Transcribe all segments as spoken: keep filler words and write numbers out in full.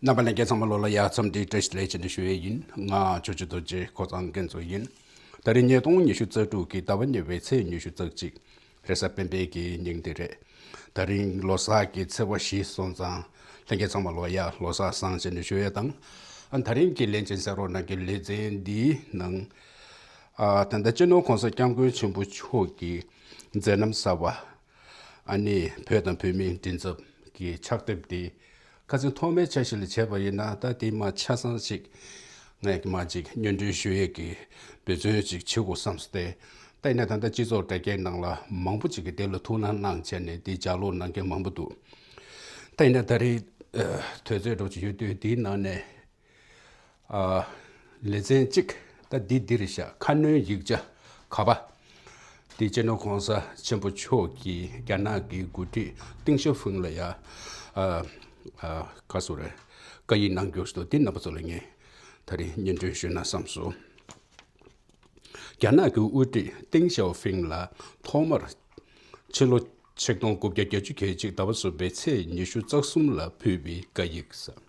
རྣམ་པ་ལྷན་རྒྱས་ཚང་མ་ལོ་ལ་ཡ་འཚམས་འདྲི་བཀྲ་ཤིས་བདེ་ལེགས་ཞེས་ཞུ་ཡས་ཡིན། ང་ཇོ་ཇོ་རྡོ་རྗེ་ཁོ་ཚང་མཁན་ཚོ་ཡིན། ད་རིང་ཉིས་སྟོང་ཉི་ཤུ་རྩ་དྲུག་གི་ཟླ་བ་གཉིས་པའི་ཚེས་ཉི་ཤུ་རྩ་གཅིག་རེས་གཟའ་སྤེན་པའི་གི་ཉིན་དེ་རེད། ད་རིང་ལོ་གསར་གྱི་ཚེས་པ་བཞི་སོང་ཙང་ལྷན་རྒྱས་ཚང་མ་ལོ་ཡ་ལོ་གསར་བཟང་ཞེས་ཞུ་ཡས་དང་། ཨ་ད་རིང་གི་ལན་ཅན་གསན་རོགས་གནང་གི་ལེ་ཚན་འདིའི་ནང་། ཨ་ད་ལྟ་སྤྱི་ནོར་༸གོང་ས་༸སྐྱབས་མགོན་ཆེན་པོ་མཆོག་གི་མཛད་རྣམ་གསར་པ། ཨ་ནི་བོད་དང་བོད་མིའི་མགྲིན་ཚབ་ཀྱི་ཕྱག་དེབ་དེ་ཁ་སང་ཐོག་མའི་འཆར་གཞི་ལ་བྱས་པ་ཡིན་ན། ད་དེ་མ་ཆ་ཚང་ཅིག་ངས་མ་ཅིག་སྙན་སྒྲོན་ཞུ་ཡས་ཀྱི་འབད་བརྩོན་ཅིག་བྱེད་དགོས་བསམ་སྟེ། ད་ཡིན་ན་ད་ལྟ་སྤྱི་ཚོགས་དྲ་རྒྱའི་ནང་ལ་མང་པོ་ཅིག་གིས་དེ་ལ་ཐུགས་སྣང་གནང་བྱས་ནས་དེ་ལྗགས་ཀློག་གནང་མཁན་མང་པོ་འདུག་ད་ཡིན་ན་ད་རེས་དུས་ཚོད་འགྲོ་གི་ཡོད་དུས་དེའི་ནང་ནས། ཨ། ལེ་ཚན་གཅིག་ད་འདི་འདིར་བཞག་ཁ་སྣོན་ཡིག་ཆ་ག་པ། འདི་སྤྱི་ནོར་༸གོང་ས་ཆེན་པོ་མཆོག་གིས་རྒྱ་ནག་གི་འགོ་ཁྲིད་ཏེང་ཞའོ་ཕིང་ལ་ཡ། ཨ། ཨ། ག་སོ་རེ། བཀའ་ཡིག་གནང་རྒྱུ་ཞིག་འདུག་འདི་རྣམ་པ་ཚོ་ལ་ངས་ད་རེས་སྙན་སྒྲོན་ཞུས་ན་བསམ་སོང་། རྒྱ་ནག་གི་དབུ་ཁྲིད་ཏེང་ཞའོ་ཕིང་ལ་ཐོག་མར་ཕྱི་ལོ་ཆིག་སྟོང་དགུ་བརྒྱ་བརྒྱད་ཅུ་གྱ་གཅིག་ཟླ་བ་གསུམ་པའི་ཚེས་ཉི་ཤུ་རྩ་གསུམ་ལ་ཕུལ་བའི་བཀའ་ཡིག་ཟེར།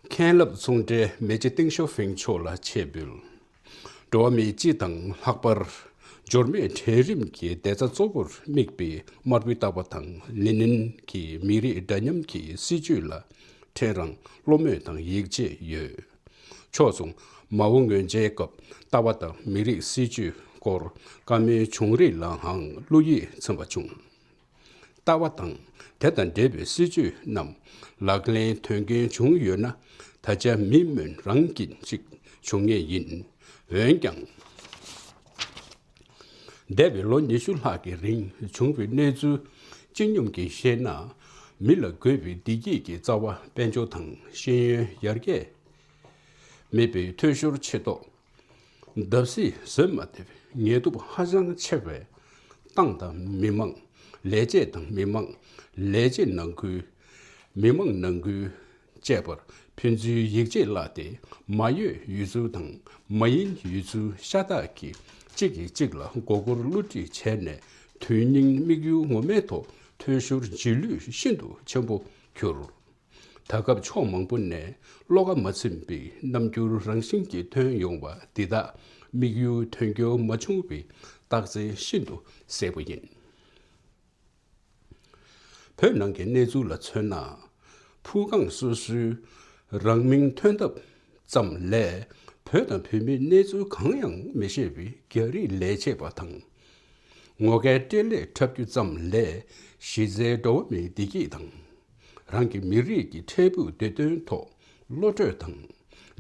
མཁན་སློབ་ཚོང་འབྲེལ་མི་རྗེ་ཏེང་ཞའོ་ཕིང་མཆོག་ལ་ཆེད་འབུལ། འགྲོ་བ་མི་སྤྱི་དང་ལྷག་པར་འབྱོར་མེད་གྲལ་རིམ་གྱི་བདེ་རྩ་གཙོ་བོར་དམིགས་པའི་དམར་པོའི་ལྟ་བ་དང་ལེ་ནིན་གྱི་མི་རིགས་འདྲ་མཉམ་གྱི་སྲིད་བྱུས་ལ་ཕྲན་རང་བློ་མོས་དང་ཡིད་ཆེས་ཡོད། ཕྱོགས་མཚུངས་མའོ་སྔོན་ཆད་སྐབས་ལྟ་བ་དང་མི་རིགས་སྲིད་བྱུས་སྐོར་བཀའ་མོལ་བྱུང་རིགས་ལའང་བློ་ཡིད་ཚིམ་པ་བྱུང་། ལྟ་བ་དང་དེ་དང་འབྲེལ་བའི་སྲིད་བྱུས་རྣམས་ལག་ལེན་དོན་འཁྱོལ་བྱུང་ཡོད་ན། ད་ཆ་མི་སྨོན་རང་གིས་ཅིག་བྱུང་ངེས་ཡིན། འོན་ཀྱང་། འདས་པའི་ལོ་ཉི་ཤུ་ལྷག་གི་རིང་བྱུང་བའི་གནས་ཚུལ་སྤྱི་སྙོམས་ཀྱིས་བཤད་ན། མི་ལ་དགོས་པའི་བདེ་སྐྱིད་ཀྱི་རྩ་བ་དཔལ་འབྱོར་དང་ཤེས་ཡོན་ཡར་རྒྱས་མེད་པའི་འཐུས་ཤོར་ཆེ་ཏོག་བརྡབ་གསིག་བཟོད་མ་ཐུབ་པའི་ངལ་དུབ་ཧ་ཅང་ཆེ་བའི་ཏང་དང་མི་དམངས། ལས་བྱེད་དང་མི་དམངས། ལས་བྱེད་ནང་ཁུལ། མི་དམངས་ནང་ཁུལ་བཅས་པར་ཕན་ཚུན་ཡིད་ཆེས་བརླག་སྟེ། མ་ཡོད་ཡུལ་ཚུལ་དང་མ་ཡིན་ཡུལ་ཚུལ་ཤ་སྟག་གིས་གཅིག་གིས་གཅིག་ལ་མགོ་སྐོར་བསླུ་བྲིད་བྱས་ནས། དོན་སྙིང་དམིགས་ཡུལ་ངོ་མའི་ཐོག་འཐུས་ཤོར་རྗེས་ལུས་ཤིན་ཏུ་ཆེན་པོ་གྱུར། ད་སྐབས་ཕྱོགས་མང་པོ་ནས་བློ་ཁ་མ་ཚིམ་པའི་རྣམ་འགྱུར་རང་བཞིན་གྱིས་ཐོན་ཡོང་བ་འདི་དག་དམིགས་ཡུལ་དོན་འཁྱོལ་མ་བྱུང་བའི་རྟགས་མཚན་ཤིན་ཏུ་གསལ་པོ་ཡིན། བོད་ནང་གི་གནས་ཚུལ་ལ་མཚོན་ན། ཕུགས་ཁང་སོ་སོའི་རང་མིང་ཐོན་ཐབས་ཙམ་ལས། བོད་དང་བོད་མིའི་གནས་ཚུལ་གང་ཡང་མི་ཤེས་པའི་རྒྱ་རིགས་ལས་བྱེད་པ་དང་། ངོ་དགའི་སྤྲེལ་ལད་འཁྲབ་རྒྱུ་ཙམ་ལས། གཞི་རྩའི་འགྲོ་བ་མིའི་བདེ་སྐྱིད་དང་། རང་གི་མི་རིགས་ཀྱི་འཕྲལ་ཕུགས་བདེ་དོན་ཐོག་བློ་གྲོས་དང་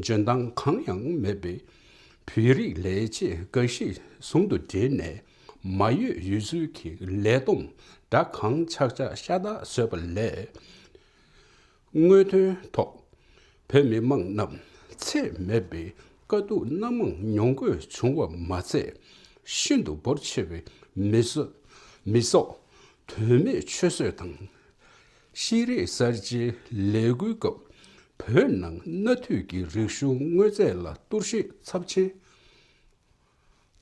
འཇོན་ཐང་གང་ཡང་མེད་པའི་བོད་རིགས་ལས་བྱེད་འགའ་ཞིག་ཟུང་དུ་འབྲེལ་ནས། མ་ཡོད་ཡུལ་ཚུལ་གྱི་ལས་བསྡོམས་སྒྲ་གང་ཆག་ཆག་ཤ་སྟག་བཟོས་པ་ལས། དངོས་དོན་ཐོག་བོད་མི་དམངས་རྣམས་ཚད་མེད་པའི་དཀའ་སྡུག་སྣ་མང་མྱོང་དགོས་བྱུང་བ་མ་ཚད། ཤིན་ཏུ་འབོར་ཆེ་བའི་མི་སྲོག་མི་སྲོག་དོན་མེད་ཆུད་ཟོས་དང་། ཤེས་རིག་གསར་བརྗེའི་ལས་འགུལ་སྐབས་བོད་ནང་མནའ་མཐུད་ཀྱི་རིག་གཞུང་དངོས་རྫས་ལ་གཏོར་བཤིག་ཚབས་ཆེན་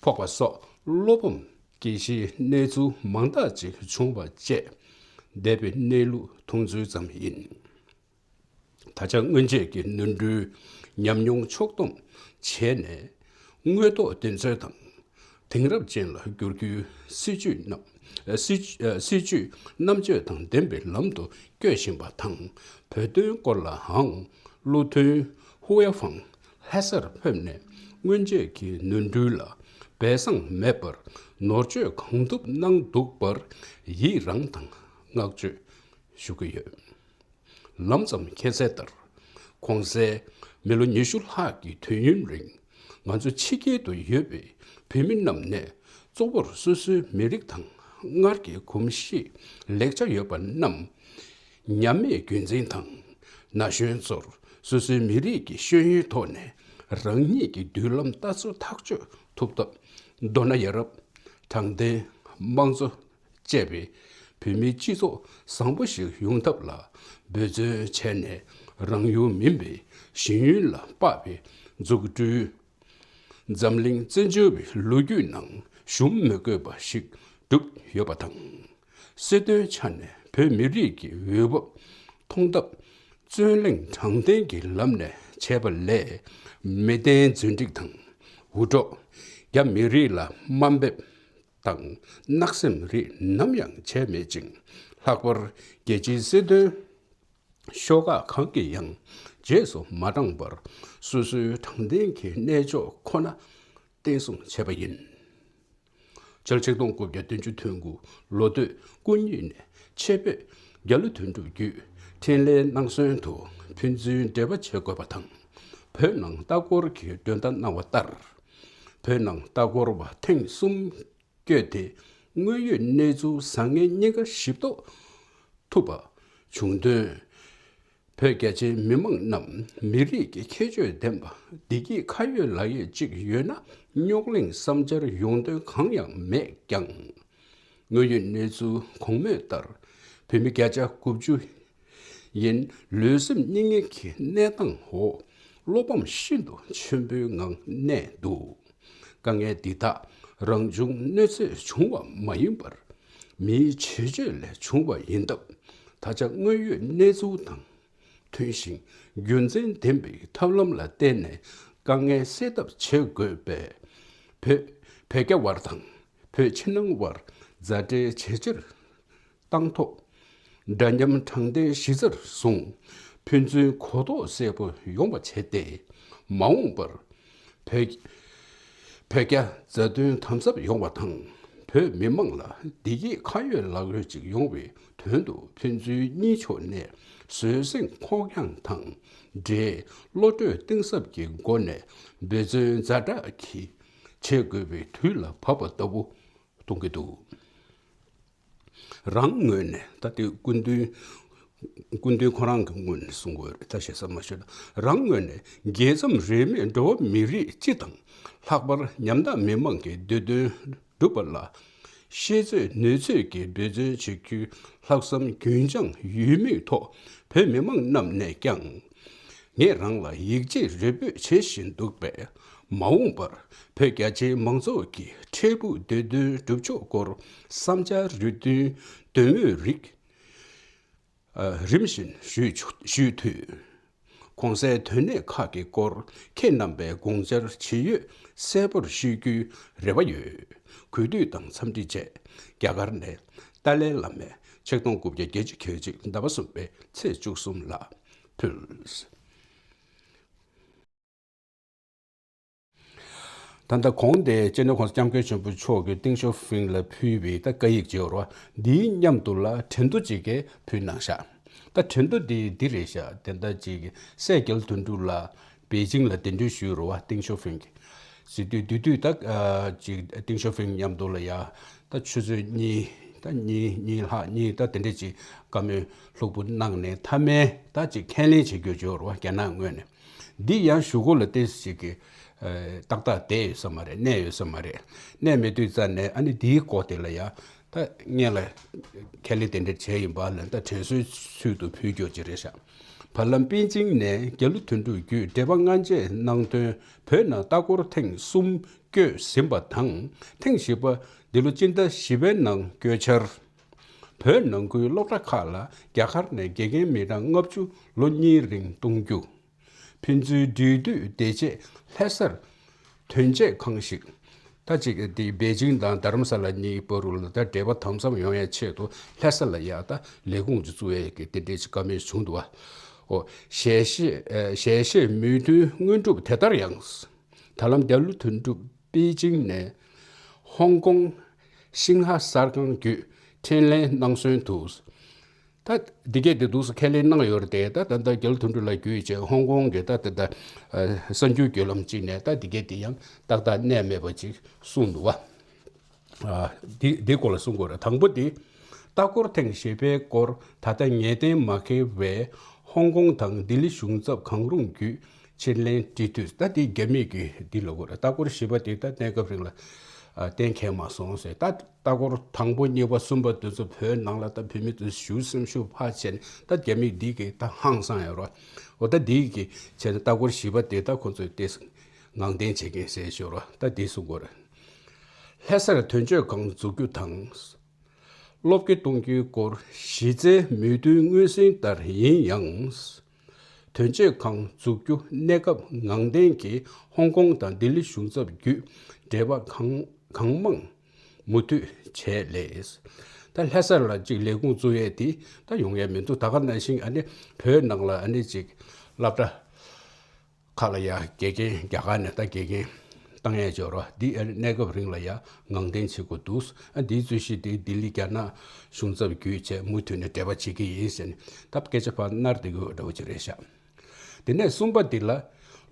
ཕོག་པ་སོགས་བློ་ཕམ་སྐྱེ་གཞིའི་གནས་ཚུལ་མང་དག་ཅིག་བྱུང་བ་བཅས་འདས་པའི་གནས་ལུགས་མཐོང་ཚུལ་ཙམ་ཡིན། ད་ཆ་སྔོན་ཆད་ཀྱི་ནོར་འཁྲུལ་ཉམས་མྱོང་ཕྱོགས་བསྡོམས་བྱས་ནས། དངོས་ཐོག་བདེན་འཚོལ་དང་དེང་རབས་ཅན་ལ་བསྒྱུར་རྒྱུའི་སྲིད་ཇུས་རྣམས། སྲིད་སྲིད་ཇུས་རྣམ་དཔྱོད་དང་ལྡན་པའི་ལམ་དུ་བསྐྱོད་བཞིན་པ་དང་། བོད་དོན་སྐོར་ལའང་བློ་མཐུན་ཧུའུ་ཡ་ཧྥང་ལྷ་སར་ཕེབས་ནས། སྔོན་ཆད་ཀྱི་ནོར་འཁྲུལ་ལ་སྦས་གསང་མེད་པར་ནོར་བཅོས་གང་ཐུབ་གནང་འདུག་པར་ཡི་རང་དང་བསྔགས་བརྗོད་ཞུ་གི་ཡོད། ལམ་ཙམ་མཁྱེན་གསལ་ལྟར། གོང་གསལ་མི་ལོ་ཉི་ཤུ་ལྷག་གི་དུས་ཡུན་རིང་ང་ཚོ་ཕྱི་རྒྱལ་དུ་ཡོད་པའི་བོད་མི་རྣམས་ནས། གཙོ་བོར་སོ་སོའི་མི་རིགས་དང་སྔར་གྱི་གོམས་གཤིས་ལེགས་ཆ་ཡོད་པ་རྣམས་ཉམས་མེད་རྒྱུན་འཛིན་དང་། ན་གཞོན་ཚོར་སོ་སོའི་མི་རིགས་ཀྱི་ཤེས་ཡོན་ཐོག་ནས་རང་ཉིད་ཀྱི་མདུན་ལམ་ལྟ་ཚུལ་ཐག་གཅོད་ཐུབ་ཐབས། མདོར་ན་ཡ་རབས། དྲང་བདེན། དམངས་གཙོ་བཅས་པའི་བོད་མིའི་སྤྱི་ཚོགས་བཟང་པོ་ཞིག་ཡོང་ཐབས་ལ་འབད་བརྩོན་བྱས་ནས། རང་ཡུལ་མིན་པའི་གཞན་ཡུལ་ལ་དཔག་པའི་འཛུགས་སྐྲུན། འཛམ་གླིང་བཙན་བྱོལ་བའི་ལོ་རྒྱུས་ནང་ཞུམ་མི་དགོས་པ་ཞིག་བསྒྲུབས་ཡོད་པ་དང་། སྲིད་དོན་ཆ་ནས་བོད་མི་རིགས་ཀྱི་འོས་བབ་མཐོང་ཐབས་ རྩོད་གླེང་དྲང་བདེན་གྱི་ལམ་ནས་བྱས་པ་ལས། མི་བདེན་རྫུན་སྒྲིག་དང་འུར་སྒྲོག་རྒྱ་མི་རིགས་ལ་དམའ་འབེབས་དང་གནག་སེམས་རིགས་ནམ་ཡང་བྱས་མེད་ཅིང་། ལྷག་པར་རྒྱལ་སྤྱིའི་སྲིད་དོན་ཤོག་ཁག་གང་གིས་ཡང་རྗེས་སུ་མ་འབྲངས་པར། སོ་སོའི་དྲང་བདེན་གྱི་གནས་མཆོག་ཁོ་ན་བརྟན་སྲུང་བྱས་པ་ཡིན། ཕྱི་ལོ་ཆིག་སྟོང་དགུ་བརྒྱ་བདུན་ཅུ་དོན་དགུ་ལོ་སྟོད་སྐུ་ཉིད་ནས་ཆེད་ཕེབས་རྒྱ་ལོ་དོན་གྲུབ་བརྒྱུད་འཕྲིན་ལས་གནང་སོན་དུ་ཕན་ཚུན་འབྲེལ་བ་བྱེད་དགོས་པ་དང་། བོད་ནང་ལྟ་སྐོར་གྱི་མགྲོན་བརྡ་གནང་བ་ལྟར། བོད་ནང་ལྟ་སྐོར་བ་ཐེངས་གསུམ་བསྐྱོད་དེ། དངོས་ཡོད་གནས་ཚུལ་བཟང་ངན་གཉིས་ཀ་ཞིབ་རྟོག་ཐུབ་པ་བྱུང་དོན། བོད་རྒྱ་ཆེའི་མི་མང་རྣམས་མི་རིགས་ཀྱི་ཁྱད་ཆོས་ལྡན་པ་བདེ་སྐྱིད་ཁ་ཡོད་ལག་ཡོད་ཅིག་ཡོད་ན། རྙོག་གླེང་བསམ་འཆར་ཡོང་དོན་གང་ཡང་མེད་ཀྱང་། དངོས་ཡོད་གནས་ཚུལ་གོང་སྨོས་ལྟར། བོད་མི་བརྒྱ་ཆ་དགུ་བཅུ་ཡིན། ལུས་སེམས་གཉིས་ངལ་གྱི་གནས་སྟངས་འོག་བློ་ཕམ་ཤིན་ཏུ་ཆེན་པོའི་ངང་གནས་འདུག་དཀའ་ངལ་འདི་དག་རང་བྱུང་གནོད་འཚེ་བྱུང་བ་མ་ཡིན་པར། མིའི་བྱེད་སྤྱོད་ལས་བྱུང་བ་ཡིན་སྟབས། ད་ཆ་དངོས་ཡོད་གནས་ཚུལ་དང་མཐུན་ཞིང་རྒྱུ་མཚན་ལྡན་པའི་ཐབས་ལམ་ལ་བརྟེན་ནས་དཀའ་ངལ་སེལ་ཐབས་བྱེད་དགོས་པས། བོད་བོད་རྒྱ་དབར་དང་བོད་ཕྱི་ནང་དབར་མཛའ་འབྲེལ་ཇེ་ཆེར་བཏང་ཐོག་འདྲ་མཉམ་དྲང་བདེན་གཞི་རྩར་བཟུང་། ཕན་ཚུན་གོ་རྟོགས་གསལ་པོ་ཡོང་བ་བྱས་ཏེ། མ་འོངས་པར་བོད་བོད་རྒྱ་མཛའ་མཐུན་དམ་ཟབ་ཡོང་བ་དང་། བོད་མི་མང་ལ་བདེ་སྐྱིད་ཁ་ཡོད་ལག་ཡོད་ཅིག་ཡོང་བའི་དོན་དུ། ཕན་ཚུན་གཉིས་ཕྱོགས་ནས་བཟོད་བསྲན་ཁོག་ཡངས་དང་འབྲེལ། བློ་གྲོས་གཏིང་ཟབ་ཀྱི་སྒོ་ནས་འབད་བརྩོན་ཛ་དྲག་གིས་བྱེད་དགོས་པའི་དུས་ལ་བབ་པ་ལྟ་བུ་མཐོང་གི་འདུག་རང་ངོས་ནས། ད་དེ་སྐུ་མདུན། སྐུ་མདུན་ཁོ་རང་གི་ངོས་ནས་གསུང་དགོས་རེད། ད་ཞེ་ས་མ་ཞུ་ན། རང་ངོས་ནས་རྒྱལ་མཚམས་རིས་མེད་འགྲོ་བ་མི་རིགས་སྤྱི་དང་། ལྷག་པར་ཉམ་ཐག་མི་མང་གི་འདོད་དོན་སྒྲུབ་པ་ལ་ཤེས་ཚོད་ནུས་ཚོད་ཀྱིས་འབད་བརྩོན་བྱེད་རྒྱུའི་ལྷག་བསམ་རྒྱུན་འཆང་ཡོད་མུས་ཐོག་བོད་མི་མང་རྣམས་ནས་ཀྱང་། ངས་རང་ལ་ཡིད་ཆེས་རེ་འབོད་བྱེད་བཞིན་འདུག་པས། མ་འོངས་པར་བོད་རྒྱ་ཆེའི་མང་ཚོགས་ཀྱི་འཕྲལ་ཕུགས་འདོད་དོན་སྒྲུབ་ཕྱོགས་སྐོར་བསམ་འཆར་རེ་འདུན་འདོན་འོས་རིགས། ཨ། རིམ་བཞིན་ཞུས་ཆོག་ཞུས་འཐུས། གོང་གསལ་དོན་གནད་ཁག་གི་སྐོར་ཁྱེད་རྣམ་པས་དགོངས་འཆར་ཇི་ཡོད་གསལ་པོར་ཞུ་རྒྱུའི་རེ་བ་ཡོད། གུས་འདུད་དང་འཚམས་འདྲི་བཅས། རྒྱ་གར་ནས་ཏཱ་ལའི་བླ་མས་ཆིག་སྟོང་དགུ་བརྒྱ་བརྒྱད་ཅུ་གྱ་གཅིག་ཟླ་བ་གསུམ་པའི་ཚེས་བཅུ་གསུམ་ལ་ཕུལ། ད་ལྟ་གོང་དེ་སྤྱི་ནོར་༸གོང་ས་༸སྐྱབས་མགོན་ཆེན་པོ་མཆོག་གིས་ཏེང་ཞའོ་ཕིང་ལ་ཕུལ་བའི་ད་བཀའ་ཡིག་ཅིག་ཡོད་རེད་བ། འདིའི་མཉམ་དུ་ལ་ཁྲི་འདུ་ཅིག་གིས་ཕུལ་གནང་ཤག་ད་ཁྲི་འདུ་འདི་འདི་རེད་ཤག་དེ་འདྲ་ཅིག་སྲས་རྒྱ་ལོ་དོན་གྲུབ་ལགས་པེ་ཅིང་ལ་གདན་འདྲེན་ཞུས་རེད་བ། ཏེང་ཞའོ་ཕིང་གིས་ཟེར་དུས། དེ་དུས་ད་ཅིག་ཏེང་ཞའོ་ཕིང་མཉམ་དུ་ལ་ཡ་ད་ཆུ་ཚོད་གཉིས། ད་གཉིས་གཉིས་ལྷག་གཉིས་ད་དེ་འདྲ་ཅིག་བཀའ་མོལ་ལྷུག་པོ་གནང་ནས། མཐའ་མའི་ད་ཅིག་ཁས་ལེན་བྱེད་རྒྱུ་ཅིག་ཡོད་རེད་བ། རྒྱ་ནག་ངོས་ནས། འདི་ཡང་གཞུག་གུ་ལ་ཏོག་ཙམ་ཅིག་གི་ཨ་ཏག་ཏག་བསྡད་ཡོད་ས་མ་རེད། གནས་ཡོད་ས་མ་རེད། གནས་མེད་དུས་ཙ་ནས། ཨ་ནི་འདིའི་སྐོར་དེ་ལ་ཡ་ད་སྔོན་ལ་ཁས་ལེན་དེ་འདྲ་བྱས་ཡིན་པ་ལ་ད་དྲན་གསོའི་ཚུལ་དུ་ཕུལ་རྒྱུ་ཅིག་རེད་ཤག་བར་ལམ་པེ་ཅིང་ནས་རྒྱ་ལོ་དོན་གྲུབ་བརྒྱུད་འབྲེལ་པ་སྔ་རྗེས་གནང་དོན། བོད་ནང་ལྟ་སྐོར་ཐེངས་གསུམ་བསྐྱོད་ཟིན་པ་དང་། ཐེངས་བཞི་པ་འདི་ལོ་སྤྱི་ཟླ་བཞི་པའི་ནང་བསྐྱོད་འཆར། བོད་ནང་ཁུལ་སློབ་གྲྭ་ཁག་ལ་རྒྱ་གར་ནས་དགེ་རྒན་མི་གྲངས་ལྔ་བཅུ་ལོ་གཉིས་རིང་གཏོང་རྒྱུ། ཕན་ཚུན་འབྲེལ་མཐུད་བདེ་སྐྱིད་ལྷ་སར་ཐོན་སྐྱེད་ཁང་ཞིག་ད་ཅིག་དེ་པེ་ཅིང་དང་དྷ་རམ་ས་ལ་གཉིས་བར་དུ་ལ་ད་འབྲེལ་བ་དམ་ཟབ་ཡོང་ཡའི་ཆེད་དུ་ལྷ་ས་ལ་ཡ་ད་ལས་ཁུངས་ཅིག་བཙུགས་ཡས་ཀྱི་དེ་འདྲའི་ཅིག་བཀའ་མོལ་བྱུང་འདུག་བ། ཨོ། ཞལ་བཞེས་ཨ་ཞལ་བཞེས་མོས་མཐུན་དངོས་གྲུབ་དེ་ལྟར་ཡང་། ད་ལམ་རྒྱ་ལོ་དོན་གྲུབ་པེ་ཅིང་ནས་ཧོང་ཀོང་ཤིང་ཧྭ་གསར་ཁང་བརྒྱུད་འཕྲིན་ལན་གནང་སོན་དུ། ད་འདི་གས་དེ་འདུག་སེ་ཁས་ལེན་གནང་ཡོད་རེད་དེ། ད་ད་ལྟ་རྒྱ་ལོ་དོན་གྲུབ་ལགས་བརྒྱུད་བྱས་ཧོང་ཀོང་གི་ད་ད་ད་གསར་འགྱུར་བརྒྱུད་ལམ་གཅིག་ནས་ད་འདི་གས་དེ་ཡང་ཏག་ཏག་གནས་མེད་པ་ཅིག་གསུངས་འདུག་བ། ཨ། འདི་འདི་སྐོར་ལ་གསུང་དགོས་རེད། དང་པོ་འདི། ལྟ་སྐོར་ཐེངས་བཞི་པའི་སྐོར་ད་ལྟ་ངེས་གཏན་མ་འཁེལ་བའི་ཧོང་ཀོང་དང་ལྡི་ལི་གཞུང་ཚབ་གང་རུང་བརྒྱུད་ཕྱིར་ལན་འབྲི་དུས། ད་འདི་རྒྱ་མིས་ཀྱི་འདི་ལབ་དགོས་རེད། ལྟ་སྐོར་བཞི་པ་དེ་ད་གནས་སྐབས་རིང་ལ་ཨ་གཏན་འཁེལ་མ་སོང་ཟེར། ད་ལྟ་སྐོར་དང་པོ་གཉིས་པ་གསུམ་པ་དེ་ཚོ་བོད་ནང་ལ་ད་བོད་མི་དེ་ཚོ་ཞུ་སེམས་ཤུགས་འཕར་བྱས་ནས། ད་རྒྱ་མིས་འདི་གི་ད་ཧང་སང་ཡོད་རེད། འོ། ད་འདི་གི་བྱས་ནས་ལྟ་སྐོར་བཞི་པ་དེ་ད་ཁོ་ཚོས་དེ་ངང་འཐེན་བྱེད་མཁན་ཟེར་ཞོར་ད་འདི་གསུང་དགོས་རེད། ལྷ་སར་དོན་གཅོད་ཁང་འཛུགས་རྒྱུ་དང་། སློབ་སྐྱེལ་གཏོང་རྒྱུའི་སྐོར་གཞི་རྩའི་མོས་མཐུན་མངོན་གསལ་ལྟར་ཡིན་ཡང་། དོན་གཅོད་ཁང་འཛུགས་རྒྱུ་གནས་སྐབས་ངང་བསྟན་གྱིས་ཧོང་ཀོང་དང་ལྡི་ལི་གཞུང་ཚབ་བརྒྱུད་འབྲེལ་བ་གང་གང་མང་མུ་མཐུད་བྱས་ལས། ད་ལྷ་ས་ལ་གཅིག་ལས་ཁུངས་བཙུགས་ཡས་དེ་ད་ཡོང་ཡས་མི་འདུག་ད་ག་ནང་བཞིན་ཨ་ནི་བོད་ནང་ལ་ཨ་ནི་གཅིག་སློབ་གྲྭ་ཁག་ལ་ཡ་དགེ་རྒན་རྒྱ་གར་ནས་ད་དགེ་རྒན་བཏང་ཡས་འབྱོར་བ་འདི་ཨ་ནི་གནས་སྐབས་རིང་ལ་ཡ་ངང་བསྟན་བྱེད་དགོས་འདུག་ཨ་འདིའི་རྩོད་གཞི་དེ་ལྡི་ལི་རྒྱ་ནག་གཞུང་ཚབ་བརྒྱུད་བྱས་མུ་མཐུད་ནས་འབྲེལ་བ་བྱེད་ཀྱི་ཡིན་ཟེར་ནས་ད་སྐད་ཆ་ཕར་ནར་བསྡད་ཀྱི་ཡོད་འདྲ་བོ་ཅིག་རེད་ཤག་དེ་ནས་གསུམ་པ་འདི་ལ།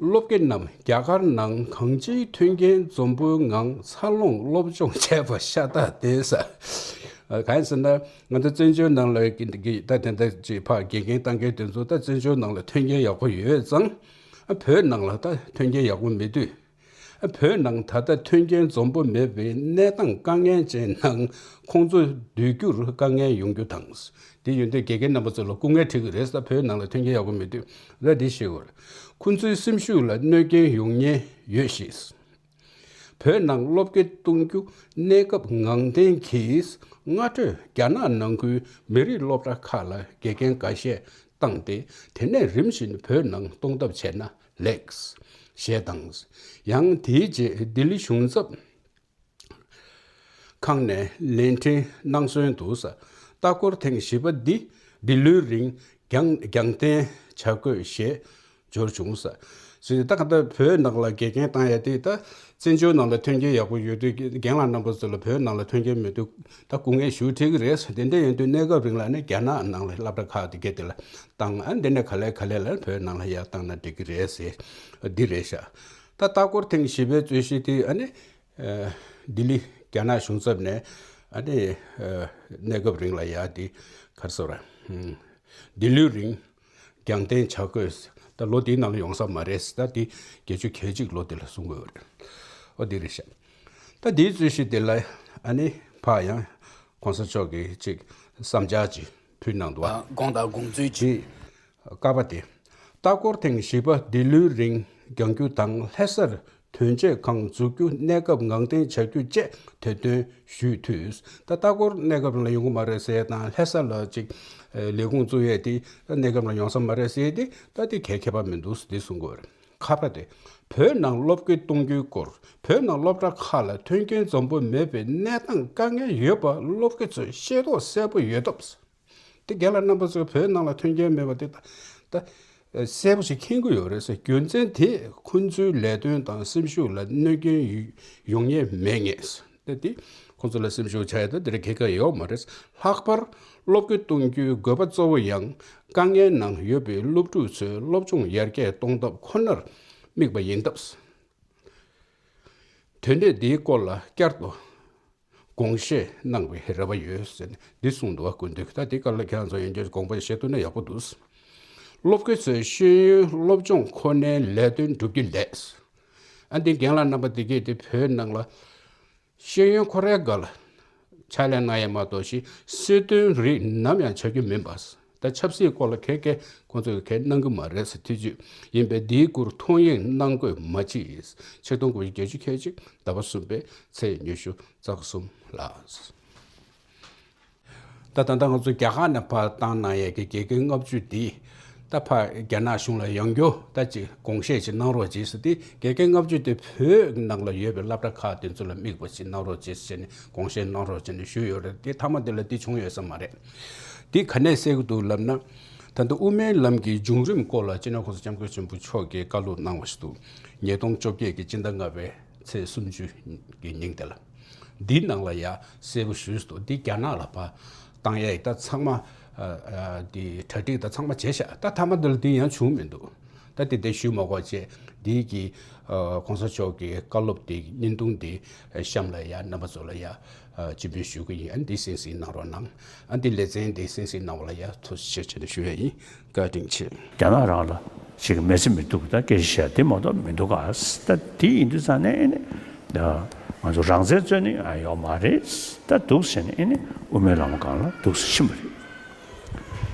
སློབ་དགེ་རྣམས་རྒྱ་གར་ནང་གང་ཅིའི་མཐུན་རྐྱེན་འཛོམས་པོའི་ངང་འཚར་ལོངས་སློབ་སྦྱོང་བྱས་པ་ཤ་སྟག་བདེན་ས། གང་ཡིན་ཟེར་ན་ང་ཚོ་བཙན་བྱོལ་ནང་ལ་གི་གི་ད་དེ་འདྲ་ཅིག་ཕར་དགེ་རྒན་བཏང་མཁན་དེ་ཚོ་ད་བཙན་བྱོལ་ནང་ལ་མཐུན་རྐྱེན་ཡག་པོ་ཡོད་ཙང་། བོད་ནང་ལ་ད་མཐུན་རྐྱེན་ཡག་པོ་མེད་དུས། བོད་ནང་ད་ལྟ་མཐུན་རྐྱེན་འཛོམས་པོ་མེད་པའི་གནས་སྟངས་དཀའ་ངལ་ཅན་ནང་ཁོང་ཚོ་སྡོད་རྒྱུར་དཀའ་ངལ་ཡོང་རྒྱུ་དང་། དེ་ཡོད་དུས་དགེ་རྒན་རྣམ་པ་ཚོ་ལ་སྐུ་ངལ་འཕྲད་ཀྱི་རེད་ཟེར། བོད་ནང་ལ་མཐུན་རྐྱེན་ཡག་པོ་མེད་དུས་ལ་འདི་ཤེས་དགོས། ཁོ་ཚོའི་སེམས་ཤུགས་ལ་གནོད་སྐྱོན་ཡོང་ཉེན་ཡོད་ཞེས། བོད་ནང་སློབ་དགེ་གཏོང་རྒྱུ་གནས་སྐབས་ངང་བསྟན་གྱིས་སྔ་དྲོས་རྒྱ་ནག་ནང་ཁུལ་མི་རིགས་སློབ་གྲྭ་ཁག་ལ་དགེ་རྒན་འགའ་ཤས་བཏང་སྟེ་དེ་ནས་རིམ་བཞིན་བོད་ནང་གཏོང་ཐབས་བྱས་ན་ལེགས། ཞེས་དང་། ཡང་དེའི་རྗེས་ལྡི་ལི་གཞུང་ཚབ་ཁང་ནས་ལན་འཕྲིན་གནང་སོན་དུ། ལྟ་སྐོར་ཐེངས་བཞི་པ་འདི་འདི་ལོའི་རིང་རྒྱང་རྒྱང་བསྟན་བྱ་དགོས་ཞེས་འབྱོར་བྱུང་། ཟེར་ད་ག་ད་བོད་ནང་ལ་དགེ་རྒན་བཏང་ཡ་དེ་ད་བཙན་བྱོལ་ནང་ལ་མཐུན་རྐྱེན་ཡག་པོ་ཡོད་དུས་རྒན་ལགས་རྣམ་པ་ཚོ་ལ་བོད་ནང་ལ་མཐུན་རྐྱེན་མེད་དུས་ད་སྐུ་ངལ་ཞེ་པོ་འཕྲད་ཀྱི་རེད། དེ་འདྲ་ཡིན་དུས་གནས་སྐབས་རིང་ལ་ནི་རྒྱ་ནག་ནང་ལ་སློབ་གྲྭ་ཁག་དེ་ག་དེ་ལ་བཏང་། ཨ་འདི་ནས་ག་ལེ་ག་ལེ་ལ་བོད་ནང་ལ་ཡར་བཏང་ན་འགྲིག་གི་རེད་ཟེར་འདི་རེད་ཤག་ད་ལྟ་སྐོར་ཐེངས་བཞི་པའི་རྩོད་གཞི་དེ་ཨ་ནི། ལྡི་ལི་རྒྱ་ནག་གཞུང་ཚབ་ནས་ཨ་ནི་གནས་སྐབས་རིང་ལ་ཡ་དེ་ག་རེ་ཟེར་བ། འདི་ལོའི་རིང་རྒྱང་བསྟན་བྱ་དགོས། ད་ལོ་འདིའི་ནང་ལ་ཡོང་ས་མ་རེད། ད་དེ་བརྒྱད་ཅུ་གྱ་གཅིག་ལོ་དེ་ལ་གསུང་དགོས་རེད། ཨོ་དེ་རེད་ཤག་ད་དེའི་རྩོད་གཞི་དེ་ལ་ཨ་ནི་ཕར་ཡང་གོང་ས་མཆོག་གིས་ཅིག་བསམ་འཆར་ཅིག་ཕུལ་གནང་འདུག་ཨ། དགོངས་དག་དགོངས་ཚུལ་ཅིག་ཀ་པ་དེ། ལྟ་སྐོར་ཐེངས་བཞི་པ་འདི་ལོའི་རིང་རྒྱང་རྒྱུག་དང་ལྷ་སར་དོན་གཅོད་ཁང་འཛུགས་རྒྱུ་གནས་སྐབས་ངང་བསྟན་བྱ་རྒྱུ་བཅས་དེ་དོན་ཞུས་དུས། ད་ལྟ་སྐོར་གནས་སྐབས་ལ་ཡོང་གི་མ་རེད་ཟེར་ཡས་དང་ལྷ་ས་ལ་ཅིག་ལས་ཁུངས་བཙུགས་ཡས་དེ་ད་གནས་སྐབས་ལ་ཡོང་ས་མ་རེད་ཟེར་ཡས་དེ་ད་དེ་གའི་ཁྱད་པར་མི་འདུག་འདི་གསུང་དགོས་རེད། ཁ་པ་དེ། བོད་ནང་སློབ་དགེ་གཏོང་རྒྱུའི་སྐོར་བོད་ནང་སློབ་གྲྭ་ཁག་ལ་མཐུན་རྐྱེན་འཛོམས་པོ་མེད་པའི་གནས་སྟངས་དཀའ་ངལ་ཡོད་པ་སློབ་དགེ་ཚོས་ཤེས་རྟོགས་གསལ་པོ་ཡོད་སྟབས། དེ་རྒན་ལགས་རྣམ་པ་ཚོས་བོད་ནང་ལ་མཐུན་རྐྱེན་མེད་པ་དེ་ད་ད་གསལ་པོ་ཞིག་མཁྱེན་གྱི་ཡོད་རེད་ཟེར། རྒྱུ་མཚན་དེས་ཁོ་ཚོའི་ལས་དོན་དང་སེམས་ཤུགས་ལ་གནོད་སྐྱོན་ཡོང་ཡས་མེད་ངེས། ད་དེ་ཁོ་ཚོ་ལ་སེམས་ཤུགས་ཆག་ཡ་ད་དེ་རིང་གལ་ཁ་ཡོད་མ་རེད། ལྷག་པར་སློབ་དགེ་གཏོང་རྒྱུའི་དགོས་པ་གཙོ་བོ་ཡང་དཀའ་ངལ་ནང་ཡོད་པའི་སློབ་ཕྲུག་ཚོའི་སློབ་སྦྱོང་ཡར་རྒྱས་གཏོང་ཐབས་ཁོ་ནར་དམིགས་པ་ཡིན་སྟབས། དོན་འབྲས་འདིའི་སྐོར་ལ་བསྐྱར་དུ་དགོངས་བཞེས་གནང་བའི་རེ་བ་ཡོད་ཟེར་ནས་འདི་གསུངས་འདུག་བ། སྐུ་མདུན་གྱིས་ད་འདི་སྐོར་ལ་ཁྱེད་རང་ཚོ་ཡང་བསྐྱར་དགོངས་པ་བཞེས་ཐུབ་ན་ཡག་པོ་འདུག་སློབ་དགེ་ཚོས་ཤེས་ཡོན་སློབ་སྦྱོང་ཁོ་ནའི་ལས་དོན་སྒྲུབ་ཀྱི་ལས། ཨ་འདི་རྒན་ལགས་རྣམ་པ་འདི་གས་དེ་བོད་ནང་ལ་ཤེས་ཡོན་ཁོ་རའི་སྒང་ལ་ཕྱག་ལས་གནང་ཡས་མ་གཏོགས་ཤིག་སྲིད་དོན་རིགས་ནམ་ཡང་བྱ་རྒྱུ་མིན་པ། ད་ཆབ་སྲིད་སྐོར་ལ་གས་གས་ཁོང་ཚོས་གས་གནང་གི་མ་རེད་ཟེར། དུས་ཚོད་ཡིན་པས་འདིའི་སྐོར་ཐུགས་གཡེང་གནང་དགོས་མ་མཆིས། ཆིག་སྟོང་དགུ་བརྒྱ་བརྒྱད་ཅུ་གྱ་གཅིག་ཟླ་བ་གསུམ་པའི་ཚེས་ཉི་ཤུ་རྩ་གསུམ་ལ། ད་ད་ལྟ་ང་ཚོ་རྒྱ་གར་ནས་ཕར་བཏང་གནང་ཡས་ཀྱི་དགེ་རྒན་ལྔ་བཅུ་འདི་ད་ཕར་རྒྱ་ནག་གཞུང་ལ་ཡང་བསྐྱར་ད་ཅིག་དགོངས་བཞེས་ཅིག་གནང་རོགས་གྱིས་ཟེར་ཏེ། དགེ་རྒན་ལྔ་བཅུ་དེ་བོད་ནང་ལ་ཡོད་པའི་སློབ་གྲྭ་ཁག་དེ་ཚོ་ལ་དམིགས་པ་ཅིག་གནང་རོགས་གྱིས་ཟེར་ནས་དགོངས་བཞེས་གནང་རོགས་བྱས་ནས་ཞུས་ཡོད་རེད། དེ་མཐའ་མ་དེ་ལ་དེ་བྱུང་ཡོད་ས་མ་རེད། དེ་ག་ནས་གསལ་གྱི་འདུག་ལབ་ན། ད་ལྟ་དབུ་མའི་ལམ་གྱི་བྱུང་རིམ་སྐོར་ལ་སྤྱི་ནོར་༸གོང་ས་༸སྐྱབས་མགོན་ཆེན་པོ་མཆོག་གིས་བཀའ་སློབ་གནང་བ་ཞིག་འདུག་ཉིས་སྟོང་བཅོ་བརྒྱད་ཀྱི་སྤྱི་ཟླ་ལྔ་པའི་ཚེས་སུམ་ཅུ་གི་ཉིན་དེ་ལ། འདིའི་ནང་ལ་ཡ་གསལ་པོ་ཞུས་སུ་འདུག་འདི་རྒྱ་ནག་ལ་ཕར་བཏང་ཡ་ཡི་ད་ཚང་མ་ཨ་ཨ་འདི་གྲ་སྒྲིག་ད་ཚང་མ་བྱས་ཤག་ད་མཐའ་མ་འདི་ལ་འདི་ཡང་བྱུང་མི་འདུག་ད་འདི་འདི་ཞུས་མ་དགོས་བྱས་འདི་གི་ཨ་༸གོང་ས་མཆོག་གི་བཀའ་སློབ་འདི་བརྙན་ཐུང་འདི་གཤམ་ལ་ཡ་རྣམ་པ་ཚོ་ལ་ཡ་ཨ་སྤྱན་འབུལ་ཞུ་གི་ཡིན། ཨ་འདི་གསན་གཟིགས་གནང་རོགས་གནང་། ཨ་འདི་ལེ་ཚན་འདི་གསན་གཟིགས་གནང་བ་ལ་ཡ་ཐུགས་རྗེ་ཆེ་ཞུ་ཡ་ཡིན། བཀའ་དྲིན་ཆེ། རྒྱ་ནག་རང་ལ་ཞིག་མེད་ས་མི་འདུག་ད་སྐད་ཆ་བཤད་དེ་མ་གཏོགས་མི་འདུག་ག་ད་དེ་ཡིན་དུས་ཙང་ནས་ཨེ་ནི་ང་ཚོ་རང་བཙན་རྩོད་ནི་ཡོག་མ་རེད། ད་འདུག་ཟེར་ནས་ཨེ་ནི་དབུ་མའི་ལམ་སྒང་ལ་འདུག་ཟེར་ཕྱིན་པ་རེད།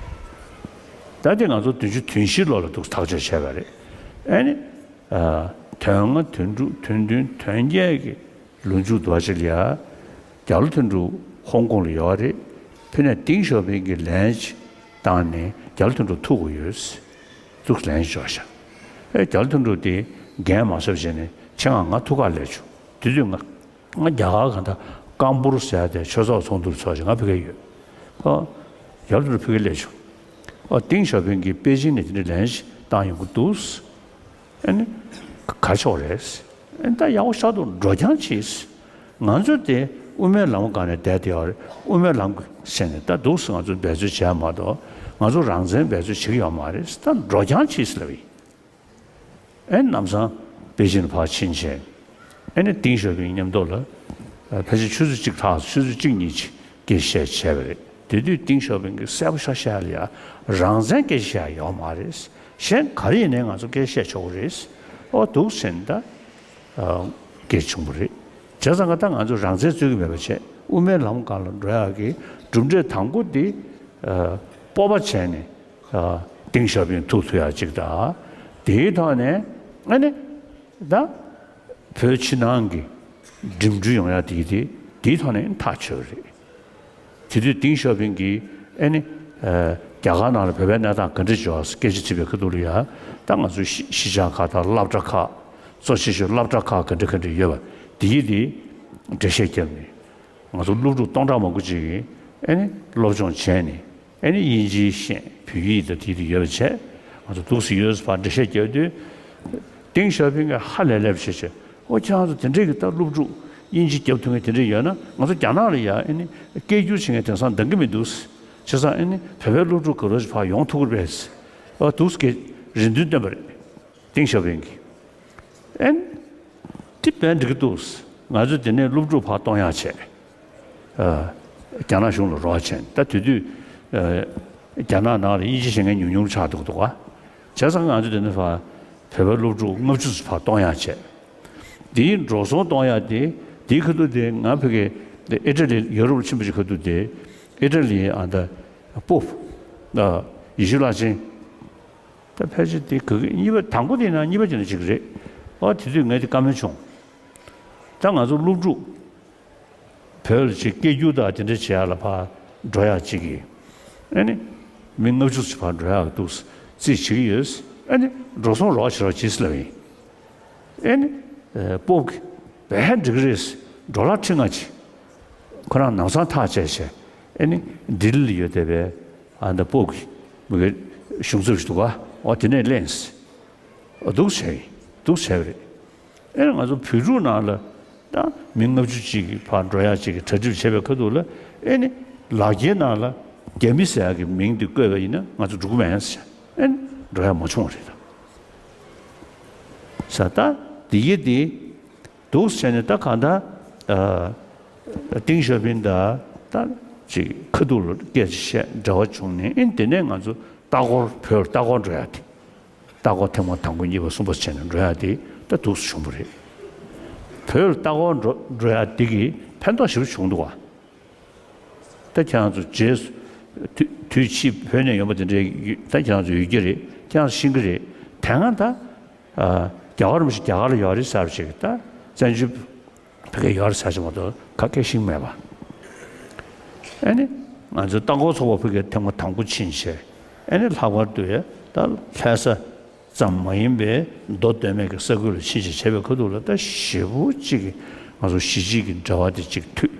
ད་དེ་ང་ཚོ་བདུན་ཅུ་དོན་བཞིའི་ལོ་ལ་འདུག་ཐག་གཅོད་བྱས་པ་རེད། ཨེ་ནི་དོན་ལྔ་དོན་དྲུག་དོན་བདུན་དོན་བརྒྱད་ཀྱི་ལོ་མཇུག་འདུག་ཅིག་ལ་ཡ་རྒྱ་ལོ་དོན་གྲུབ་ཧོང་ཀོང་ལ་ཡོད་རེད། ཕེ་ནས་ཏིང་ཞའོ་ཕིང་གི་ལན་ཅིག་བཏང་ནས་རྒྱ་ལོ་དོན་གྲུབ་ཐུག་གི་ཡོད། ཐུགས་ལན་ཞོག་ཤག་ཨེ་རྒྱ་ལོ་དོན་གྲུབ་དེ་རྒན་མ་བཟོ་བྱས་ནས་ཆེད་མངགས་ང་ཐུག་ག་སླེབས་བྱུང་། དེ་དུས་ང་ང་རྒྱ་གར་གང་ལྟར་ཀམ་པུར་ཟེར་ཡ་དེ་ཆོས་ཚོགས་ཚོགས་འདུར་ཚོགས་བྱས་ང་ཕ་གིར་ཡོད། ཨོ་རྒྱ་ལོ་དོན་གྲུབ་ཕ་གིར་སླེབས་བྱུང་། ཨོ་ཏིང་ཞའོ་ཕིང་གིས་པེ་ཅིང་ནས་དེ་འདྲའི་ལན་ཞིག་བཏང་ཡོང་གི་འདུག་ཨ་ནི་ག་ཆོག་རེད། ཨ་ནི་ད་ཡག་པོ་ཤར་འདུག་འགྲོ་རྐྱང་གྱིས། ང་ཚོ་དེ་དབུ་མའི་ལམ་སྒང་ནས་བསྡད་དེ་ཡོད་རེད། དབུ་མའི་ལམ་ཟེར་ནས་ད་འདུག་སེ་ང་ཚོ་འབད་རྩོལ་བྱས་མ་གཏོགས་ང་ཚོ་རང་བཙན་འབད་རྩོལ་བྱེད་ཀྱི་ཡོད་མ་རེད། ད་འགྲོ་རྐྱང་གྱིས་ལབ་ཡིན། ཨེ་ནམ་སང་པེ་ཅིན་ཕར་ཕྱིན་བྱས། ཨེ་ནི་ཏིང་ཞའོ་ཕིང་མཉམ་དུ་ལ་ཕལ་ཆེར་ཆུ་ཚོད་གཅིག་ལྷག་ཆུ་ཚོད་གཅིག་གཉིས་ཅིག་སྐད་ཆ་བཤད་བྱས་པ་རེད། དེ་དུས་ཏིང་ཞའོ་ཕིང་གིས་གསལ་པོ་ཤག་བཤད་ལ་ཡ་རང་བཙན་སྐད་ཆ་བཤད་ཡ་ཡོད་མ་རེད། གཞན་ག་རེ་ཡིན་ནའི་ང་ཚོ་སྐད་ཆ་བཤད་ཆོག་གི་རེད། ཨོ་འདུག་ཟེར་ནས་ད་སྐད་ཆ་བྱུང་བ་རེད། བྱས་ཙང་ང་ད་ང་ཚོ་རང་བཙན་རྩོད་ཀྱི་མེད་པ་བྱས་དབུ་མའི་ལམ་སྒང་ལ་འགྲོ་ཡག་གི་གྲུབ་འབྲས་དང་པོ་འདི་སྤོབས་པ་བྱས་ནས་ཏིང་ཞའོ་ཕིང་ཐུག་ཐུབ་ཡག་ཅིག་དང་། དེའི་ཐོག་ནས་ཨ་ནི་ད་བོད་ཕྱི་ནང་གི་འགྲིམ་འགྲུལ་ཡོང་ཡག་དེ་དེ་དེའི་ཐོག་ནས་ཐག་ཆོད་རེད། དེ་དུས་ཏིང་ཞའོ་ཕིང་གིས་ཨེ་ནི་རྒྱ་གར་ནང་ལ་བོད་པའི་གནས་སྟངས་ག་འདྲ་བྱུང་སྐད་ཆ་དྲིས་པའི་ཁ་ཐུག་ལ་ཡ་ད་ང་ཚོ་གཞིས་གཞིས་ཆགས་ཁག་དང་སློབ་གྲྭ་ཁག་གཙོ་ཆེ་ཤོས་སློབ་གྲྭ་ཁག་ག་འདྲ་ག་འདྲ་ཡོད་པ་དེ་ཡི་དེ་འགྲེལ་བཤད་བརྒྱབ་ནས་ང་ཚོ་སློབ་ཕྲུག་སྟོང་ཕྲག་མང་པོ་ཅིག་གིས་ཨེ་ནི་སློབ་སྦྱོང་བྱས་ནས། ཨེ་ནི་དབྱིན་ཇིའི་ཤེས་བོད་ཡིག་དང་དེ་དེ་ཡོད་པ་བྱས། ང་ཚོ་འདུག་སེ་ཡོད་ཟེར་བ་འགྲེལ་བཤད་རྒྱག་དུས། ཏིང་ཞའོ་ཕིང་གིས་ཧ་ལས་ལས་པ་བྱས་བྱས། ཨོ་ཁྱེད་རང་ཚོ་དེ་འདྲས་ཀྱི་ད་སློབ་ཕྲུག་དབྱིན་ཇི་རྒྱབ་ཐུབ་མཁན་དེ་འདྲས་ཡོད་ན་ང་ཚོ་རྒྱ་ནག་ལ་ཡ་ཨེ་ནི་སྐད་སྒྱུར་བྱེད་མཁན་དེང་སང་འདང་གི་མི་འདུག་བྱས་ཙང་ཨེ་ནི་བོད་པའི་སློབ་ཕྲུག་ག་ལོ་ཞིག་ཕར་ཡོང་ཐུབ་ཀྱི་རེད། ཨོ་འདུག་སེ་རེ་འདུན་བཏོན་པ་རེད། ཏིང་ཞའོ་ཕིང་གིས། ཨེ་ནི། དེ་དཔེ་འགྲིག་གི་འདུག་ང་ཚོ་དེ་ནས་སློབ་ཕྲུག་ཕར་གཏོང་ཡག་བྱས། ཨ། རྒྱ་ནག་གཞུང་ལ་རོགས་བྱས། ད་དེ་དུས། ཨ། རྒྱ་ནག་ནང་ལ་དབྱིན་ཇི་ཤེས་མཁན་ཉུང་ཉུང་ཆགས་འདུག་འདུག་ག་བྱས་ཙང་ང་ཚོ་དེ་ནས་ཕར་བོད་པའི་སློབ་ཕྲུག་ལྔ་བཅུ་ཙམ་ཕར་གཏོང་ཡག་བྱས། དེའི་འགྲོ་སོང་གཏོང་ཡག་དེ་དེའི་ཁ་ཐུག་དེ་ང་ཕ་གི་ཨི་ཊ་ལི་ཡུ་རོབ་ལ་ཕྱིན་པ་ཞིག་ཁ་ཐུག་དེ་ཨི་ཊ་ལི་ཨ་ད་པོབ་ཨ་ཡེ་ཤུ་བླ་ཆེན། ད་ཕལ་ཆེར་དེ་ག་གི་གཉིས་པ་དང་པོ་དེ་ན་གཉིས་པ་དེ་ན་གཅིག་རེད། ཨོ་དེ་དུས་ངས་དེ་བཀའ་མོལ་བྱུང་། ད་ང་ཚོ་སློབ་ཕྲུག་བོད་ལ་ཅིག་སྐད་སྒྱུར་དང་དེ་འདྲ་བྱེད་ཡག་ལ་ཕར་འགྲོ་ཡག་ཅིག་གི་ཨེ་ནི་མི་ལྔ་བཅུ་ཞིག་ཕར་འགྲོ་ཡག་འདུག་རྩིས་བྱེད་ཀྱི་ཡོད། ཨེ་ནི་འགྲོ་སོང་རོགས་བྱེད་རོགས་བྱེད་ཟེར་ལབ་ཡིན། ཨེ་ནི་པོབ་ཀྱིས་བས་འགྲིག་གི་རེད། ཌོ་ལར་ཁྲི་ལྔ་ཅིག་ཁོ་རང་ནང་སང་ཐག་བཅད་བྱས་ཨེ་ནི་ལྡི་ལི་ལ་ཡོད་བསྡད་པའི་ཨ་ད་པོབ་ཀྱི་མི་གི་གཞུང་ཚབ་ཞིག་འདུག་ག་ཨོ་དེ་ནས་ལེན། ཨོ་འདུག་བྱས་ཡིན། འདུག་བྱས་པ་རེད། ཨེ་ང་ཚོ་བོད་ཕྲུག་ནང་ལ་ད་མི་ལྔ་བཅུ་ཅིག་གི་ཕར་འགྲོ་ཡག་ཅིག་གི་གྲ་སྒྲིག་བྱས་པའི་ཁ་ཐུག་ལ་ཨེ་ནི་ལག་འཁྱེར་ནང་ལ་རྒྱ་མི་ཟེར་ཡག་གི་མིང་དེ་བཀོད་པ་ཡིན་ན་ང་ཚོ་འགྲོ་གི་མེད་ཟེར། ཨེ་ནི་འགྲོ་ཡག་མ་བྱུང་བ་རེད་ད། ས་ད་དེ་ཡི་དེ། འདུག་བྱས་ནས་ད་གང་ལྟར། ཨ། ཏིང་ཞའོ་ཕིང་དང་ད་ཅིག་ཁ་ཐུག་ལ་སྐད་ཆ་བཤད་འབྲེལ་བ་བྱུང་ནས་ཨིན་དེ་ནས་ང་ཚོ་ལྟ་སྐོར་བོད་ལྟ་སྐོར་འགྲོ་ཡག་དེ། ལྟ་སྐོར་ཐེངས་མ་དང་པོ་གཉིས་པ་གསུམ་པ་བྱས་ནས་འགྲོ་ཡག་དེ་ད་འདུག་སེ་བྱུང་བ་རེད། བོད་ལ་ལྟ་སྐོར་འགྲོ་འགྲོ་ཡག་དེ་གིས་ཕན་ཐོགས་ཞེ་པོ་བྱུང་འདུག་ག་ད་ཁྱེད་རང་ཚོ་རྗེས་སུ་དུས་དུས་ཕྱིས་བོད་ནས་ཡོང་པ་དེ་འདྲའི་ཡོད་ད་ཁྱེད་རང་ཚོ་ཡོད་ཀྱི་རེད། ཁྱེད་རང་ཚོ་ཤེས་ཀྱི་རེད། དེ་སྔ་ད། ཨ། རྒྱ་གར་མི་ཞིག་རྒྱ་གར་ལ་ཡོད་རེད་ཟེར་བ་ཞིག་ད་བཙན་བྱོལ་བོད་སྐད་ཡོད་རེད་ཟེར་ཞིག་མ་གཏོགས་ག་སྐད་ཤེས་ཀྱི་མེད་པ། ཨ་ནི་ང་ཚོའི་ལྟ་སྐོར་ཚོགས་པ་ཕ་གིར་ཐེངས་མ་དང་པོ་ཕྱིན་བྱས་ཨ་ནི་ལྷག་པར་དུ་ཡ་ད་ལྷ་ས་ཙམ་མ་ཡིན་པའི་མདོ་སྟོད་སྨད་ཀྱི་ས་ཁུལ་ལ་ཕྱིན་བྱས་བྱས་པའི་ཁ་ཐུག་ལ་ད་ཞེ་པོ་ཅིག་གི་ང་ཚོ་གཞིས་བྱེས་ཀྱི་འབྲེལ་བ་དེ་ཅིག་མཐུད།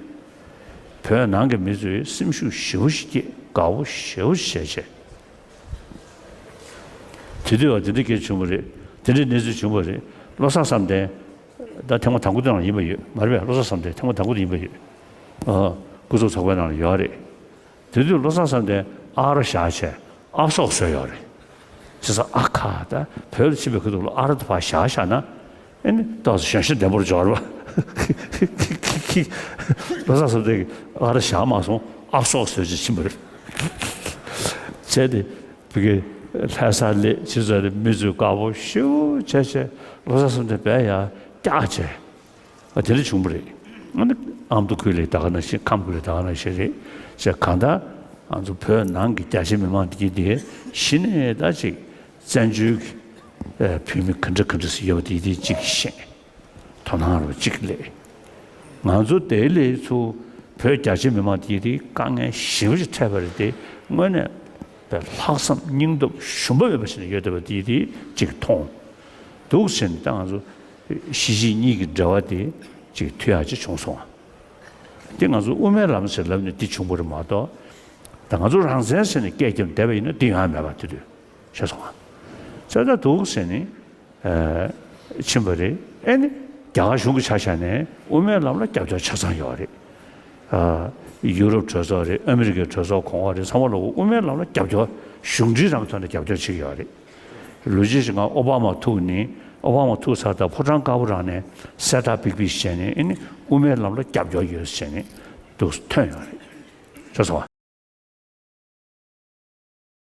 བོད་ནང་གི་མི་ཚོས་སེམས་ཤུགས་ཞེ་པོ་ཞིག་སྐྱེས། དགའ་པོ་ཞེ་པོ་ཞིག་བྱས་བྱས། དེ་དུས་བ་དེ་འདྲ་སྐད་བྱུང་བ་རེད། དེ་འདྲའི་གནས་ཚུལ་བྱུང་བ་རེད། བློ་བཟང་བསམ་གཏན། ད་ཐེངས་མ་དང་པོ་དེ་ནང་ཡིན་པ་ཡོད་མ་རེད་པས། བློ་བཟང་བསམ་གཏན་ཐེངས་མ་དང་པོ་དེ་ཡིན་པ་ཡོད། ཨ། སྐུ་ཚབ་ཚོགས་པའི་ནང་ལ་ཡོད་རེད། དེ་དུས་བློ་བཟང་བསམ་གཏན་ཨ་རོ་བཞག་བྱས་ཨབ་སོག་བཟོས་ཡོད་རེད། བྱས་ཙང་ཨ་ཁ་ད་བོད་ལ་ཕྱིན་པའི་ཁ་ཐུག་ལ་ཨ་རོ་དེ་ཕར་བཞག་བཞག་ན། ཨེ་ནི་ཏོག་ཙམ་གཞོན་ཤས་ལྡན་པོར་འབྱོར་བ། བློ་བཟང་བསམ་གཏན་གྱིས་ཨ་རོ་བཞག་མ་སོང་ཨབ་སོག་བཟོས་བྱས་ཕྱིན་པ་རེད། བྱས་ཏེ་བི་གའི་ལྷ་ས་སླེབས་ཕྱིན་ཙང་མི་ཚོས་དགའ་པོ་ཞེ་པོ་བྱས་བྱས་བློ་བཟང་བསམ་གཏན་དཔེ་ཡག་སྐྱག་བྱས། ཨ་དེ་འདྲ་བྱུང་བ་རེད། ཨ་ནི་ཨ་མདོ་ཁུལ་ལ་ད་ག་ནང་བཞིན་ཁམས་ཁུལ་ལ་ད་ག་ནང་བཞིན་རེད། བྱས་གང་ལྟར་ང་ཚོ་བོད་ནང་གི་རྒྱ་ཆེ་མི་མང་དེ་གྱིས་དེ་གཞི་ནས་ད་ཅིག་བཙན་བྱོལ་གྱི་ཨ་བོད་མི་ག་འདྲ་ག་འདྲ་ཞིག་ཡོད་པ་དེ་དེ་གཅིག་ཤེས། དོ་སྣང་རུ་གཅིག་སླེབས། ང་ཚོ་དེ་ལས་ཚུར་བོད་རྒྱ་ཆེ་མི་མང་དེ་དེ་དཀའ་ངལ་ཞེ་པོ་ཅིག་འཕྲད་པ་རེད་དེ་དངོས་གནས་ པའི་ལྷག་བསམ་སྙིང་སྟོབས་ཞུམ་པ་མེད་པ་ཞིག་ཡོད་བསྡད་པ་དེ་དེ་ཅིག་མཐོང་འདུག་ཟེར་ནས། ད་ང་ཚོ་གཞིས་བྱེས་གཉིས་ཀྱི་འབྲེལ་བ་དེ་ཅིག་མཐུད་ཡག་ཅིག་བྱུང་སོང་བ། དེ་ང་ཚོ་དབུ་མའི་ལམ་ཟེར་ལབ་ནས་དེ་བྱུང་བ་རེད་མ་གཏོགས། ད་ང་ཚོ་རང་བཙན་ཟེར་ནས་སྐད་རྒྱབ་བསྡད་པ་ཡིན་ན་དེ་ཡོང་ཡ་མེད་པ་དེ་དུས་ཤེས་སོང་བ། ཙེ་ད་འདུག་ཟེར་ནས། ཨ། ཕྱིན་པ་རེད། ཨེ་ནི། རྒྱ་གར་གཞུང་གི་ཆ་བཞག་ནས་དབུ་མའི་ལམ་ལ་རྒྱབ་སྐྱོར་ཆ་ཚང་ཡོད་རེད། ཨ། ཡུ་རོབ་གྲོས་ཚོགས་རེད། ཨ་མི་རི་ཀའི་གྲོས་ཚོགས་གོང་འོག་རེད། ཚང་མ་ལོག་དབུ་མའི་ལམ་ལ་རྒྱབ་སྐྱོར། གཞུང་འབྲེལ་རང་ཐོག་ནས་རྒྱབ་སྐྱོར་བྱེད་ཀྱི་ཡོད་རེད། ལོ་རྒྱུས་ཤིག་ང་ཨོ་བྷ་མ་ཐུག་ནི། ཨོ་བྷ་མ་ཐུག་ཚར་དང་ཕོ་བྲང་དཀར་པོ་རང་ནས་གསལ་བསྒྲགས་པིག་པིག་བྱས་ནས། ཨེ་ནི་དབུ་མའི་ལམ་ལ་རྒྱབ་སྐྱོར་ཡོད་ཟེར་ནས་འདུག་ཐོན་ཡོད་རེད། ཤེས་སོང་